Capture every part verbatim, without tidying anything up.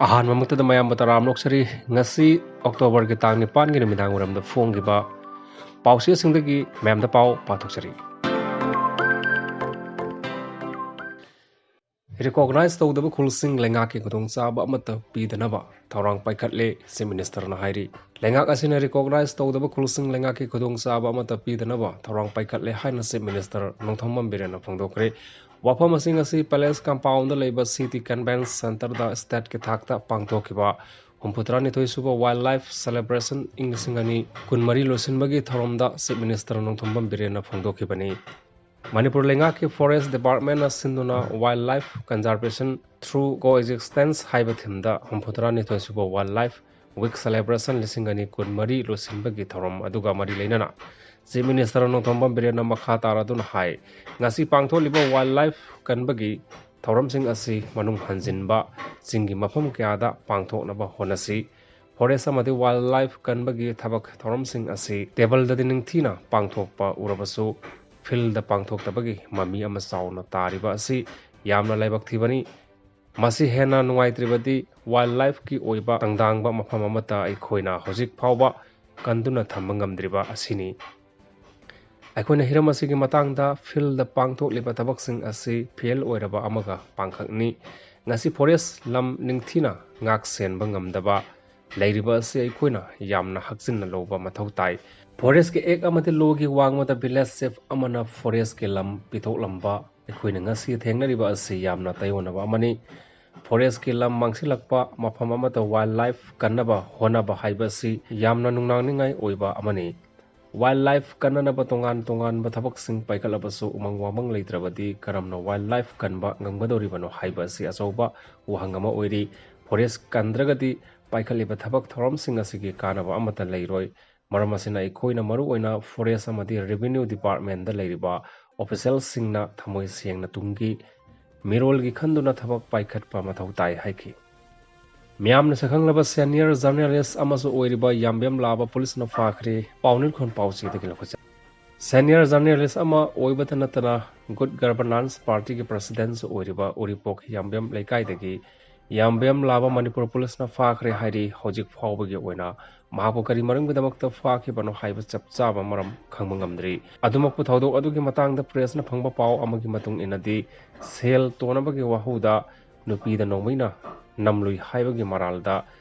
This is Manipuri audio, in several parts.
ꯑꯍꯥꯟꯕꯃꯛꯇꯗ ꯃꯌꯥꯝꯕꯨ ꯇꯔꯥꯝꯅ ꯑꯣꯛꯆꯔꯤ꯫ ꯉꯁꯤ ꯑꯣꯛꯇꯣꯕꯔꯒꯤ ꯇꯥꯡ ꯅꯤꯄꯥꯟꯒꯤ ꯅꯨꯃꯤꯗꯥꯡ ꯋꯥꯏꯔꯝꯗ ꯐꯣꯡꯈꯤꯕ ꯄꯥꯎꯆꯦꯁꯤꯡꯗꯒꯤ ꯃꯌꯥꯝꯗ ꯄꯥꯎ ꯄꯥꯊꯣꯛꯆꯔꯤ꯫ ꯔꯤꯀꯣꯒꯅꯥꯏꯖ ꯇꯧꯗꯕ ꯈꯨꯜꯁꯤꯡ ꯂꯩꯉꯥꯛꯀꯤ ꯈꯨꯗꯣꯡꯆꯥꯕ ꯑꯃꯠꯇ ꯄꯤꯗꯅꯕ ꯊꯧꯔꯥꯡ ꯄꯥꯏꯈꯠꯂꯦ, ꯆꯤꯐ ꯃꯤꯅꯤꯁꯇꯔꯅ ꯍꯥꯏꯔꯤ꯫ ꯂꯩꯉꯥꯛ ꯑꯁꯤꯅ ꯔꯤꯀꯣꯒꯅꯥꯏꯖ ꯇꯧꯗꯕ ꯈꯨꯜꯁꯤꯡ ꯂꯩꯉꯥꯛꯀꯤ ꯈꯨꯗꯣꯡꯆꯥꯕ ꯑꯃꯠꯇ ꯄꯤꯗꯅꯕ ꯊꯧꯔꯥꯡ ꯄꯥꯏꯈꯠꯂꯦ ꯍꯥꯏꯅ ꯆꯤꯐ ꯃꯤꯅꯤꯁꯇꯔ ꯅꯣꯡꯊꯣꯝꯕꯝ ꯕꯤꯔꯦꯟꯅ ꯐꯣꯡꯗꯣꯛꯈ꯭ꯔꯦ꯫ ꯋꯥꯐꯝ ꯑꯁꯤ ꯉꯁꯤ ꯄꯦꯂꯦꯁ ꯀꯝꯄꯥꯎꯟꯗ ꯂꯩꯕ ꯁꯤꯇꯤ ꯀꯟꯚꯦꯟꯁꯟ ꯁꯦꯟꯇꯔꯗ ꯁ꯭ꯇꯦꯠꯀꯤ ꯊꯥꯛꯇ ꯄꯥꯡꯊꯣꯛꯈꯤꯕ ꯍꯨꯝꯐꯨꯇꯔꯥꯅꯤꯊꯣꯏ ꯁꯨꯕ ꯋꯥꯏꯜ ꯂꯥꯏꯐ ꯁꯦꯂꯦꯕ꯭ꯔꯦꯁꯟ ꯏꯪ ꯂꯤꯁꯤꯡ ꯑꯅꯤ ꯀꯨꯟꯃꯔꯤ ꯂꯣꯏꯁꯤꯟꯕꯒꯤ ꯊꯧꯔꯝꯗ ꯆꯤꯐ ꯃꯤꯅꯤꯁꯇꯔ ꯅꯣꯡꯊꯣꯝꯕꯝ ꯕꯤꯔꯦꯟꯅ ꯐꯣꯡꯗꯣꯛꯈꯤꯕꯅꯤ꯫ ꯃꯅꯤꯄꯨꯔ ꯂꯩꯉꯥꯛꯀꯤ ꯐꯣꯔꯦꯁ ꯗꯤꯄꯥꯔꯠꯃꯦꯟꯅ ꯁꯤꯟꯗꯨꯅ ꯋꯥꯏꯜ ꯂꯥꯏꯐ ꯀꯟꯖꯥꯔꯕꯦꯁꯟ ꯊ꯭ꯔꯨ ꯀꯣ ꯑꯦꯛꯖꯤꯁꯇꯦꯟꯁ ꯍꯥꯏꯕ ꯊꯤꯝꯗ ꯍꯨꯝꯐꯨꯇꯔꯥꯅꯤꯊꯣꯏ ꯁꯨꯕ ꯋꯥꯏꯜ ꯂꯥꯏꯐ ꯋꯤꯛ ꯁꯦꯂꯦꯕ꯭ꯔꯦꯁꯟ ꯂꯤꯁꯤꯡ ꯑꯅꯤ ꯀꯨꯟꯃꯔꯤ ꯂꯣꯏꯁꯤꯟꯕꯒꯤ ꯊꯧꯔꯝ ꯑꯗꯨꯒ ꯃꯔꯤ ꯂꯩꯅꯅ ꯆꯤꯐ ꯃꯤꯅꯤꯁꯇꯔ ꯅꯣꯡꯊꯣꯝꯕꯝ ꯕꯤꯔꯦꯟꯅ ꯃꯈꯥ ꯇꯥꯔꯗꯨꯅ ꯍꯥꯏ, ꯉꯁꯤ ꯄꯥꯡꯊꯣꯛꯂꯤꯕ ꯋꯥꯏꯜ ꯂꯥꯏꯐ ꯀꯟꯕꯒꯤ ꯊꯧꯔꯝꯁꯤꯡ ꯑꯁꯤ ꯃꯅꯨꯡ ꯍꯟꯖꯤꯟꯕ, ꯆꯤꯡꯒꯤ ꯃꯐꯝ ꯀꯌꯥꯗ ꯄꯥꯡꯊꯣꯛꯅꯕ ꯍꯣꯠꯅꯁꯤ꯫ ꯐꯣꯔꯦꯁ ꯑꯃꯗꯤ ꯋꯥꯏꯜ ꯂꯥꯏꯐ ꯀꯟꯕꯒꯤ ꯊꯕꯛ ꯊꯧꯔꯝꯁꯤꯡ ꯑꯁꯤ ꯇꯦꯕꯜꯗꯗꯤ ꯅꯤꯡꯊꯤꯅ ꯄꯥꯡꯊꯣꯛꯄ ꯎꯔꯕꯁꯨ, ꯐꯤꯜꯗ ꯄꯥꯡꯊꯣꯛꯇꯕꯒꯤ ꯃꯃꯤ ꯑꯃ ꯆꯥꯎꯅ ꯇꯥꯔꯤꯕ ꯑꯁꯤ ꯌꯥꯝꯅ ꯂꯥꯏꯕꯛ ꯊꯤꯕꯅꯤ꯫ ꯃꯁꯤ ꯍꯦꯟꯅ ꯅꯨꯡꯉꯥꯏꯇ꯭ꯔꯤꯕꯗꯤ ꯋꯥꯏꯜ ꯂꯥꯏꯐꯀꯤ ꯑꯣꯏꯕ ꯇꯪꯗꯥꯡꯕ ꯃꯐꯝ ꯑꯃꯠꯇ ꯑꯩꯈꯣꯏꯅ ꯍꯧꯖꯤꯛ ꯐꯥꯎꯕ ꯀꯟꯗꯨꯅ ꯊꯝꯕ ꯉꯝꯗ꯭ꯔꯤꯕ ꯑꯁꯤꯅꯤ꯫ ꯑꯩꯈꯣꯏꯅ ꯍꯤꯔꯝ ꯑꯁꯤꯒꯤ ꯃꯇꯥꯡꯗ ꯐꯤꯜꯗ ꯄꯥꯡꯊꯣꯛꯂꯤꯕ ꯊꯕꯛꯁꯤꯡ ꯑꯁꯤ ꯐꯦꯜ ꯑꯣꯏꯔꯕ ꯑꯃꯒ ꯄꯥꯡꯈꯛꯅꯤ꯫ ꯉꯁꯤ ꯐꯣꯔꯦꯁ ꯂꯝ ꯅꯤꯡꯊꯤꯅ ꯉꯥꯛ ꯁꯦꯟꯕ ꯉꯝꯗꯕ ꯂꯩꯔꯤꯕ ꯑꯁꯤ ꯑꯩꯈꯣꯏꯅ ꯌꯥꯝꯅ ꯍꯛꯆꯤꯟꯅ ꯂꯧꯕ ꯃꯊꯧ ꯇꯥꯏ꯫ ꯐꯣꯔꯦꯁꯀꯤ ꯑꯦꯛ ꯑꯃꯗꯤ ꯂꯣꯒꯤ ꯋꯥꯡꯃꯗ ꯚꯤꯂꯦꯖ ꯆꯤꯐ ꯑꯃꯅ ꯐꯣꯔꯦꯁꯀꯤ ꯂꯝ ꯄꯤꯊꯣꯛꯂꯝꯕ ꯑꯩꯈꯣꯏꯅ ꯉꯁꯤ ꯊꯦꯡꯅꯔꯤꯕ ꯑꯁꯤ ꯌꯥꯝꯅ ꯇꯥꯏꯑꯣꯟꯅꯕ ꯑꯃꯅꯤ꯫ ꯐꯣꯔꯦꯁꯀꯤ ꯂꯝ ꯃꯥꯡꯁꯤꯜꯂꯛꯄ, ꯃꯐꯝ ꯑꯃꯠꯇ ꯋꯥꯏꯜ ꯂꯥꯏꯐ ꯀꯟꯅꯕ ꯍꯣꯠꯅꯕ ꯍꯥꯏꯕ ꯑꯁꯤ ꯌꯥꯝꯅ ꯅꯨꯡꯅꯥꯡꯅꯤꯡꯉꯥꯏ ꯑꯣꯏꯕ ꯑꯃꯅꯤ꯫ ꯋꯥꯏꯜ ꯂꯥꯏꯐ ꯀꯟꯅꯅꯕ ꯇꯣꯉꯥꯟ ꯇꯣꯉꯥꯟꯕ ꯊꯕꯛꯁꯤꯡ ꯄꯥꯏꯈꯠꯂꯕꯁꯨ ꯎꯃꯪ ꯋꯥꯃꯪ ꯂꯩꯇ꯭ꯔꯕꯗꯤ ꯀꯔꯝꯅ ꯋꯥꯏꯜ ꯂꯥꯏꯐ ꯀꯟꯕ ꯉꯝꯒꯗꯧꯔꯤꯕꯅꯣ ꯍꯥꯏꯕ ꯑꯁꯤ ꯑꯆꯧꯕ ꯋꯥꯍꯪ ꯑꯃ ꯑꯣꯏꯔꯤ꯫ ꯐꯣꯔꯦꯁ ꯀꯟꯗ꯭ꯔꯒꯗꯤ ꯄꯥꯏꯈꯠꯂꯤꯕ ꯊꯕꯛ ꯊꯧꯔꯝꯁꯤꯡ ꯑꯁꯤꯒꯤ ꯀꯥꯟꯅꯕ ꯑꯃꯠꯇ ꯂꯩꯔꯣꯏ꯫ ꯃꯔꯝ ꯑꯁꯤꯅ ꯑꯩꯈꯣꯏꯅ ꯃꯔꯨꯑꯣꯏꯅ ꯐꯣꯔꯦꯁ ꯑꯃꯗꯤ ꯔꯦꯚꯤꯅ꯭ꯌꯨ ꯗꯤꯄꯥꯔꯠꯃꯦꯟꯗ ꯂꯩꯔꯤꯕ ꯑꯣꯐꯤꯁꯦꯜꯁꯤꯡꯅ ꯊꯃꯣꯏ ꯁꯦꯡꯅ ꯇꯨꯡꯒꯤ ꯃꯤꯔꯣꯜꯒꯤ ꯈꯟꯗꯨꯅ ꯊꯕꯛ ꯄꯥꯏꯈꯠꯄ ꯃꯊꯧ ꯇꯥꯏ ꯍꯥꯏꯈꯤ꯫ ꯃꯤꯌꯥꯝꯅ ꯁꯛꯈꯪꯂꯕ ꯁꯦꯅꯤꯌꯔ ꯖꯔꯅꯦꯂꯤꯁ ꯑꯃꯁꯨ ꯑꯣꯏꯔꯤꯕ ꯌꯥꯝꯕꯦꯝ ꯂꯥꯕ ꯄꯨꯂꯤꯁꯅ ꯐꯥꯈ꯭ꯔꯦ꯫ ꯄꯥꯎꯅꯤꯜꯈꯣꯟ ꯄꯥꯎꯆꯦꯗꯒꯤ ꯂꯧꯈꯠꯆꯩ꯫ ꯁꯦꯅꯤꯌꯔ ꯖꯔꯅꯦꯂꯤꯁ ꯑꯃ ꯑꯣꯏꯕꯇ ꯅꯠꯇꯅ ꯒꯨꯗ ꯒꯚꯔꯅꯥꯟꯁ ꯄꯥꯔꯇꯤꯒꯤ ꯄ꯭ꯔꯁꯤꯗꯦꯟꯁꯨ ꯑꯣꯏꯔꯤꯕ ꯎꯔꯤꯄꯣꯛ ꯌꯥꯝꯕꯦꯝ ꯂꯩꯀꯥꯏꯗꯒꯤ ꯌꯥꯝꯕꯦꯝ ꯂꯥꯕ ꯃꯅꯤꯄꯨꯔ ꯄꯨꯂꯤꯁꯅ ꯐꯥꯈ꯭ꯔꯦ ꯍꯥꯏꯔꯤ꯫ ꯍꯧꯖꯤꯛ ꯐꯥꯎꯕꯒꯤ ꯑꯣꯏꯅ ꯃꯍꯥꯛꯄꯨ ꯀꯔꯤ ꯃꯔꯝꯒꯤꯗꯃꯛꯇ ꯐꯥꯈꯤꯕꯅꯣ ꯍꯥꯏꯕ ꯆꯞ ꯆꯥꯕ ꯃꯔꯝ ꯈꯪꯕ ꯉꯝꯗ꯭ꯔꯤ꯫ ꯑꯗꯨꯃꯛꯄꯨ ꯊꯧꯗꯣꯛ ꯑꯗꯨꯒꯤ ꯃꯇꯥꯡꯗ ꯄ꯭ꯔꯦꯁꯅ ꯐꯪꯕ ꯄꯥꯎ ꯑꯃꯒꯤ ꯃꯇꯨꯡ ꯏꯟꯅꯗꯤ, ꯁꯦꯜ ꯇꯣꯟꯅꯕꯒꯤ ꯋꯥꯍꯧꯗ ꯅꯨꯄꯤꯗ ꯅꯣꯡꯃꯩꯅ ꯅꯝꯂꯨꯏ ꯍꯥꯏꯕꯒꯤ ꯃꯔꯥꯜꯗ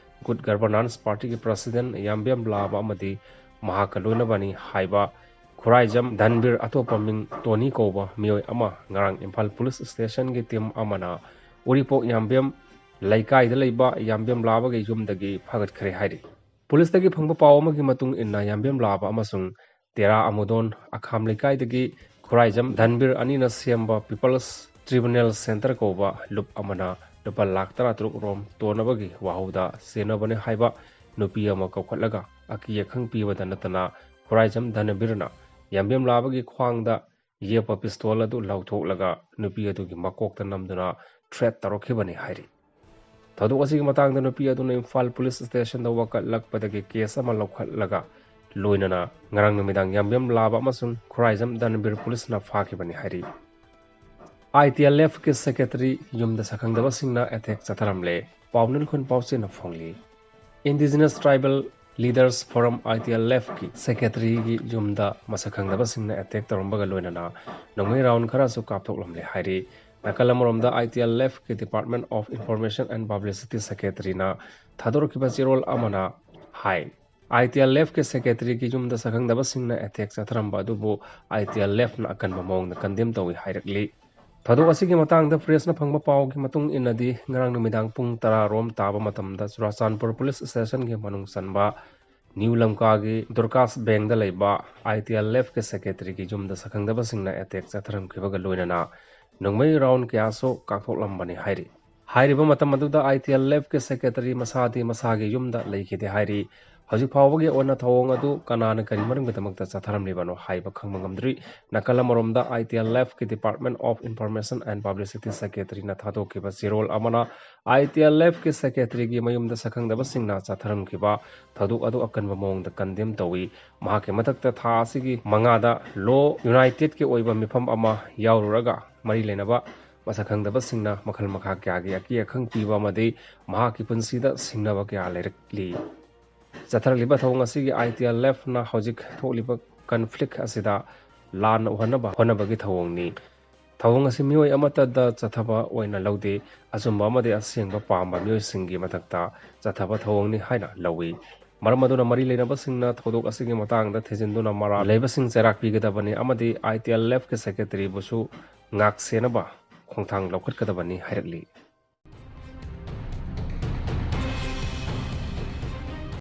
ꯒꯨꯗ ꯒꯚꯔꯅꯥꯟꯁ ꯄꯥꯔꯇꯤꯒꯤ ꯄ꯭ꯔꯁꯤꯗꯦꯟ ꯌꯥꯝꯕꯦꯝ ꯂꯥꯕ ꯑꯃꯗꯤ ꯃꯍꯥꯛꯀ ꯂꯣꯏꯅꯕꯅꯤ ꯍꯥꯏꯕ ꯈꯨꯔꯥꯏꯖꯝ ꯙꯟꯕꯤꯔ, ꯑꯇꯣꯞꯄ ꯃꯤꯡ ꯇꯣꯅꯤ ꯀꯧꯕ ꯃꯤꯑꯣꯏ ꯑꯃ ꯉꯔꯥꯡ ꯏꯝꯐꯥꯜ ꯄꯨꯂꯤꯁ ꯁ꯭ꯇꯦꯁꯟꯒꯤ ꯇꯤꯝ ꯑꯃꯅ ꯎꯔꯤꯄꯣꯛ ꯌꯥꯝꯕꯦꯝ ꯂꯩꯀꯥꯏꯗ ꯂꯩꯕ ꯌꯥꯝꯕꯦꯝ ꯂꯥꯕꯒꯤ ꯌꯨꯝꯗꯒꯤ ꯐꯥꯒꯠꯈ꯭ꯔꯦ ꯍꯥꯏꯔꯤ꯫ ꯄꯨꯂꯤꯁꯇꯒꯤ ꯐꯪꯕ ꯄꯥꯎ ꯑꯃꯒꯤ ꯃꯇꯨꯡ ꯏꯟꯅ, ꯌꯥꯝꯕꯦꯝ ꯂꯥꯕ ꯑꯃꯁꯨꯡ ꯇꯦꯔꯥ ꯑꯃꯨꯗꯣꯟ ꯑꯈꯥꯝ ꯂꯩꯀꯥꯏꯗꯒꯤ ꯈꯨꯔꯥꯏꯖꯝ ꯙꯟꯕꯤꯔ ꯑꯅꯤꯅ ꯁꯦꯝꯕ ꯄꯤꯄꯜꯁ ꯇ꯭ꯔꯤꯕꯨꯅꯦꯜ ꯁꯦꯟꯇꯔ ꯀꯧꯕ ꯂꯨꯞ ꯑꯃꯅ ꯂꯨꯄꯥ ꯂꯥꯈ ꯇꯔꯥꯇꯔꯨꯛ ꯔꯣꯝ ꯇꯣꯟꯅꯕꯒꯤ ꯋꯥꯍꯧꯗ ꯆꯦꯟꯅꯕꯅꯤ ꯍꯥꯏꯕ ꯅꯨꯄꯤ ꯑꯃ ꯀꯧꯈꯠꯂꯒ ꯑꯀꯤ ꯑꯈꯪ ꯄꯤꯕꯗ ꯅꯠꯇꯅ, ꯈꯨꯔꯥꯏꯖꯝ ꯙꯟꯕꯤꯔꯅ ꯌꯥꯝꯕꯦꯝ ꯂꯥꯕꯒꯤ ꯈ꯭ꯋꯥꯡꯗ ꯌꯦꯞꯄ ꯄꯤꯁꯇꯣꯜ ꯑꯗꯨ ꯂꯧꯊꯣꯛꯂꯒ ꯅꯨꯄꯤ ꯑꯗꯨꯒꯤ ꯃꯀꯣꯛꯇ ꯅꯝꯗꯨꯅ ꯊ꯭ꯔꯦꯠ ꯇꯧꯔꯛꯈꯤꯕꯅꯤ ꯍꯥꯏꯔꯤ꯫ ꯊꯧꯗꯣꯛ ꯑꯁꯤꯒꯤ ꯃꯇꯥꯡꯗ ꯅꯨꯄꯤ ꯑꯗꯨꯅ ꯏꯝꯐꯥꯜ ꯄꯨꯂꯤꯁ ꯁ꯭ꯇꯦꯁꯟꯗ ꯋꯥꯀꯠꯂꯛꯄꯗꯒꯤ ꯀꯦꯁ ꯑꯃ ꯂꯧꯈꯠꯂꯒ ꯂꯣꯏꯅꯅ ꯉꯔꯥꯡ ꯅꯨꯃꯤꯗꯥꯡ ꯌꯥꯝꯕꯦꯝ ꯂꯥꯕ ꯑꯃꯁꯨꯡ ꯈꯨꯔꯥꯏꯖꯝ ꯙꯟꯕꯤꯔ ꯄꯨꯂꯤꯁꯅ ꯐꯥꯈꯤꯕꯅꯤ ꯍꯥꯏꯔꯤ꯫ ITLFꯀꯤ ꯁꯦꯀ꯭ꯔꯦꯇꯔꯤ ꯌꯨꯝꯗ ꯁꯛꯈꯪꯗꯕꯁꯤꯡꯅ ꯑꯦꯇꯦꯛ ꯆꯠꯊꯔꯝꯂꯦ꯫ ꯄꯥꯎꯅꯤꯜ ꯈꯨꯟ ꯄꯥꯎꯆꯦꯅ ꯐꯣꯡꯂꯤ꯫ Indigenous Tribal Leaders Forum, ITLFꯀꯤ ꯁꯦꯀ꯭ꯔꯦꯇꯔꯤꯒꯤ ꯌꯨꯝꯗ ꯃꯁꯛ ꯈꯪꯗꯕꯁꯤꯡꯅ ꯑꯦꯇꯦꯛ ꯇꯧꯔꯝꯕꯒ ꯂꯣꯏꯅꯅ ꯅꯣꯡꯃꯩ ꯔꯥꯎꯟ ꯈꯔꯁꯨ ꯀꯥꯞꯊꯣꯛꯂꯝꯂꯦ ꯍꯥꯏꯔꯤ꯫ ꯅꯥꯀꯜ ꯑꯃꯔꯣꯝꯗ, ITLFꯀꯤ Department of Information and Publicity ꯁꯦꯀ꯭ꯔꯦꯇꯔꯤꯅ ꯊꯥꯗꯣꯔꯛꯈꯤꯕ ꯆꯦꯔꯣꯜ ꯑꯃꯅ ꯍꯥꯏ, ITLFꯀꯤ ꯁꯦꯀ꯭ꯔꯦꯇꯔꯤꯒꯤ ꯌꯨꯝꯗ ꯁꯛꯈꯪꯗꯕꯁꯤꯡꯅ ꯑꯦꯇꯦꯛ ꯆꯠꯊꯔꯝꯕ ꯑꯗꯨꯕꯨ ITLFꯅ ꯑꯀꯟꯕ ꯃꯑꯣꯡꯗ ꯀꯟꯗꯦꯝ ꯇꯧꯏ ꯍꯥꯏꯔꯛꯂꯤ꯫ ꯊꯧꯗꯣꯛ ꯑꯁꯤꯒꯤ ꯃꯇꯥꯡꯗ ꯄ꯭ꯔꯦꯁꯅ ꯐꯪꯕ ꯄꯥꯎꯒꯤ ꯃꯇꯨꯡ ꯏꯟꯅꯗꯤ, ꯉꯔꯥꯡ ꯅꯨꯃꯤꯗꯥꯡ ꯄꯨꯡ ꯇꯔꯥ ꯔꯣꯝ ꯇꯥꯕ ꯃꯇꯝꯗ ꯆꯨꯔꯥꯆꯥꯟꯄꯨꯔ ꯄꯨꯂꯤꯁ ꯁ꯭ꯇꯦꯁꯟꯒꯤ ꯃꯅꯨꯡ ꯆꯟꯕ ꯅ꯭ꯌꯨ ꯂꯝꯀꯥꯒꯤ ꯗꯨꯔꯀꯥꯁ ꯕꯦꯡꯗ ꯂꯩꯕ ITLFꯀꯤ ꯁꯦꯀ꯭ꯔꯦꯇꯔꯤꯒꯤ ꯌꯨꯝꯗ ꯁꯛꯈꯪꯗꯕꯁꯤꯡꯅ ꯑꯦꯇꯦꯛ ꯆꯠꯊꯔꯝꯈꯤꯕꯒ ꯂꯣꯏꯅꯅ ꯅꯣꯡꯃꯩ ꯔꯥꯎꯟ ꯀꯌꯥꯁꯨ ꯀꯥꯞꯊꯣꯛꯂꯝꯕꯅꯤ ꯍꯥꯏꯔꯤ꯫ ꯍꯥꯏꯔꯤꯕ ꯃꯇꯝ ꯑꯗꯨꯗ ITLFꯀꯤ ꯁꯦꯀ꯭ꯔꯦꯇꯔꯤ ꯃꯁꯥꯗꯤ ꯃꯁꯥꯒꯤ ꯌꯨꯝꯗ ꯂꯩꯈꯤꯗꯦ ꯍꯥꯏꯔꯤ꯫ ꯍꯧꯖꯤꯛ ꯐꯥꯎꯕꯒꯤ ꯑꯣꯏꯅ ꯊꯧꯑꯣꯡ ꯑꯗꯨ ꯀꯅꯥꯅ ꯀꯔꯤ ꯃꯔꯝꯒꯤꯗꯃꯛꯇ ꯆꯠꯊꯔꯝꯂꯤꯕꯅꯣ ꯍꯥꯏꯕ ꯈꯪꯕ ꯉꯝꯗ꯭ꯔꯤ꯫ ꯅꯥꯀꯜ ꯑꯃꯔꯣꯝꯗ, ITLFꯀꯤ Department of Information and Publicity ꯁꯦꯀ꯭ꯔꯦꯇꯔꯤꯅ ꯊꯥꯗꯣꯛꯈꯤꯕ ꯆꯦꯔꯣꯜ ꯑꯃꯅ ITLFꯀꯤ ꯁꯦꯀ꯭ꯔꯦꯇꯔꯤꯒꯤ ꯃꯌꯨꯝꯗ ꯁꯛꯈꯪꯗꯕꯁꯤꯡꯅ ꯆꯠꯊꯔꯝꯈꯤꯕ ꯊꯧꯗꯣꯛ ꯑꯗꯨ ꯑꯀꯟꯕ ꯃꯑꯣꯡꯗ ꯀꯟꯗꯦꯝ ꯇꯧꯏ꯫ ꯃꯍꯥꯛꯀꯤ ꯃꯊꯛꯇ ꯊꯥ ꯑꯁꯤꯒꯤ ꯃꯉꯥꯗ ꯂꯣ ꯌꯨꯅꯥꯏꯇꯦꯗꯀꯤ ꯑꯣꯏꯕ ꯃꯤꯐꯝ ꯑꯃ ꯌꯥꯎꯔꯨꯔꯒ ꯃꯔꯤ ꯂꯩꯅꯕ ꯃꯁꯛ ꯈꯪꯗꯕꯁꯤꯡꯅ ꯃꯈꯜ ꯃꯈꯥ ꯀꯌꯥꯒꯤ ꯑꯀꯤ ꯑꯈꯪ ꯄꯤꯕ ꯑꯃꯗꯤ ꯃꯍꯥꯛꯀꯤ ꯄꯨꯟꯁꯤꯗ ꯁꯤꯡꯅꯕ ꯀꯌꯥ ꯂꯩꯔꯛꯂꯤ꯫ ꯆꯠꯊꯔꯛꯂꯤꯕ ꯊꯧꯑꯣꯡ ꯑꯁꯤꯒꯤ ITLFꯅ ꯍꯧꯖꯤꯛ ꯊꯣꯛꯂꯤꯕ ꯀꯟꯐ꯭ꯂꯤꯛ ꯑꯁꯤꯗ ꯂꯥꯟꯅ ꯎꯍꯟꯅꯕ ꯍꯣꯠꯅꯕꯒꯤ ꯊꯧꯑꯣꯡꯅꯤ꯫ ꯊꯧꯑꯣꯡ ꯑꯁꯤ ꯃꯤꯑꯣꯏ ꯑꯃꯠꯇꯗ ꯆꯠꯊꯕ ꯑꯣꯏꯅ ꯂꯧꯗꯦ꯫ ꯑꯆꯨꯝꯕ ꯑꯃꯗꯤ ꯑꯁꯦꯡꯕ ꯄꯥꯝꯕ ꯃꯤꯑꯣꯏꯁꯤꯡꯒꯤ ꯃꯊꯛꯇ ꯆꯠꯊꯕ ꯊꯧꯑꯣꯡꯅꯤ ꯍꯥꯏꯅ ꯂꯧꯏ꯫ ꯃꯔꯝ ꯑꯗꯨꯅ ꯃꯔꯤ ꯂꯩꯅꯕꯁꯤꯡꯅ ꯊꯧꯗꯣꯛ ꯑꯁꯤꯒꯤ ꯃꯇꯥꯡꯗ ꯊꯤꯖꯤꯟꯗꯨꯅ ꯃꯔꯥꯜ ꯂꯩꯕꯁꯤꯡ ꯆꯩꯔꯥꯛ ꯄꯤꯒꯗꯕꯅꯤ ꯑꯃꯗꯤ ITLFꯀꯤ ꯁꯦꯀ꯭ꯔꯦꯇꯔꯤꯕꯨꯁꯨ ꯉꯥꯛ ꯁꯦꯟꯅꯕ ꯈꯣꯡꯊꯥꯡ ꯂꯧꯈꯠꯀꯗꯕꯅꯤ ꯍꯥꯏꯔꯛꯂꯤ꯫